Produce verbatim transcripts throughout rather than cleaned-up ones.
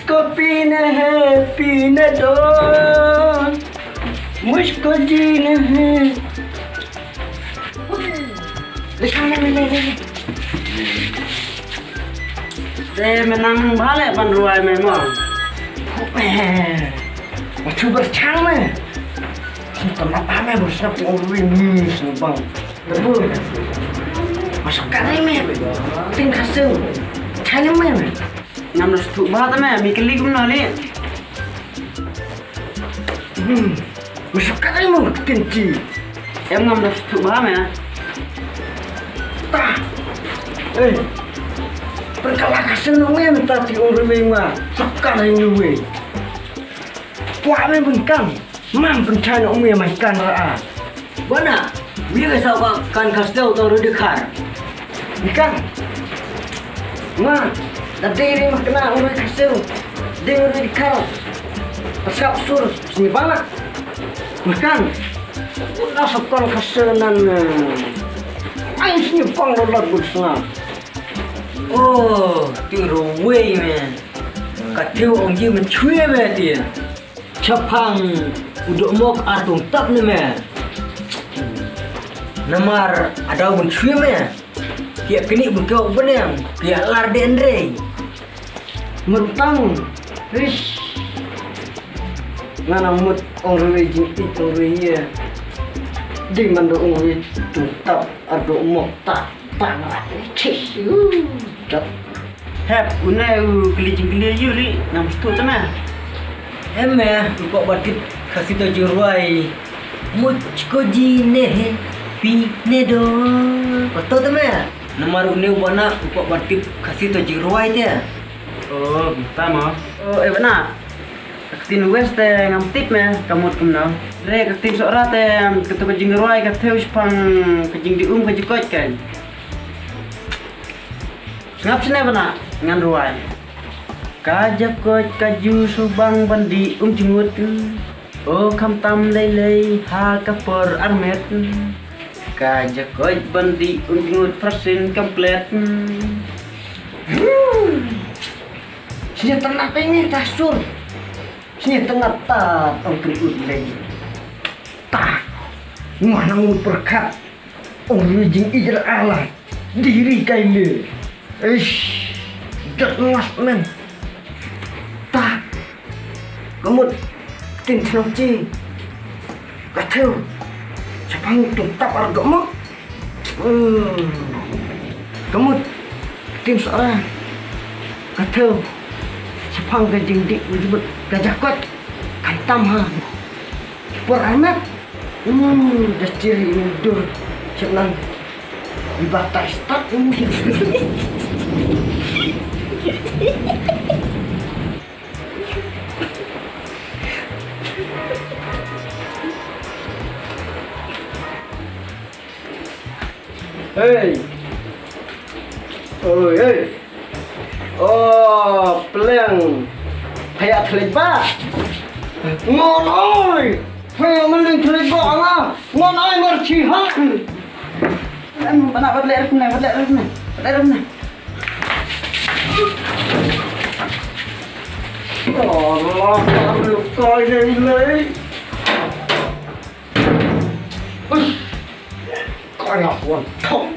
Ko pina hai, pina do. Mujhko jeena hai. Le, le, le, le, le. Te me nang bha leh ban rwai me mo. Wa chu bar chang me. Sum tam ap me bar sap ong rwai me sum bang. Te bu. Masuk kari me. Ting khaseu. Chang me. Ngam da sngewthuh bha te me, me kylli kumno lei. Hmm. Me sngewkhat ai mo kynti. Em ngam da sngewthuh bha me. Ta. Eh. Pyrkhat la ka sngewthuh me mynta te ong rwai ma. Sngewkhat ai mo we. Kwah me pynkan. Mam pynchai noh ong me mai kan ra a. Bana, wi ka saw ka kan khaseu to ru dkhar. Ikan. Ma, da dei ri ma kena ong ri khaseu. Dei ri dkhar. Pasap sur, sini bana. Makan. Udah sokol khaseu nan. Ai sini pang lo lat bud sngap. Oh, ti ru wei me. Ka tiu ong ji men chwe me ti. Shaphang u dohmok ar tungtap ne me. Namar adaw bun shui me. Ki ïa knieh bun kewok bneng, ki ïa lar de nrei. Mentang. Ish. Nga nang mut ong rwai jingïeit ong rwai ïa. Dei man da ong rwai tungtap ar dohmok ta ta nga. Chis. Jat. Hep, une u kylli jingkylli ïa u lei, ngam sngewthuh te me. Em me, u kwah ban tip Khasi to jingrwai. Mujhko jeena hai, peena do. Kato te me. Namar une u bana u kwah ban tip Khasi to jingrwai te. Oh, ta mo. Oh, eh bana. Ka ktien West te ngam tip me, ka mut kumno. Re ka ktien Sohra te, kato ka jingrwai ka thew shaphang ka jingdih um ka jingkoit kan. Sngap shane bana ngan rwai. Ka jakoit ka ju subang ban dih um jngut. O khamtam lei lei ha ka por armet. Ka jakoit ban dih um jngut pyrsin kam klet. Sini tang na peng ni ta sur. Sini tang na ta tang kri ut lei. Ta. Ngah nang pyrkhat. Ong rwai jingïeit ra ala. Diri kai le. Ish. Dak ngas men. Ta. Ka mut. Tin shnong chi. Ka thew. Shaphang tungtap ar dohmok. Hmm. Ka mut. Tin Sohra. Ka thew. Shaphang ka jingdih u jubut ka jakoit. Khamtam ha. Por armet. Hmm, da chiri ni dur. Chip lang. Di batai start. Hmm. Hey. Oi, hey. Oh, pleng. Phayak thlik ba. Ngon oi. Phayak mending thlik ba nga. Ngon oi, mer chi ha. Em, bana, bat lek rukne, bat lek rukne. Bat lek rukne. Allah, koi dei lei. Ush. Kaya wan thong.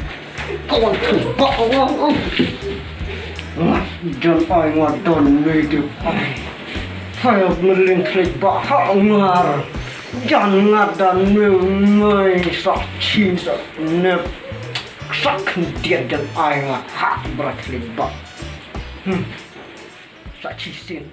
Kawan thong. Ba wan. Ngat jan ai ngat don nei de ai. Saya meling klik ba ha ngar. Jan ngat dan nei nei sa chin sa nep. Sa khyndiat dan ai ngat ha bra klik ba. Hmm. Sa chi sin.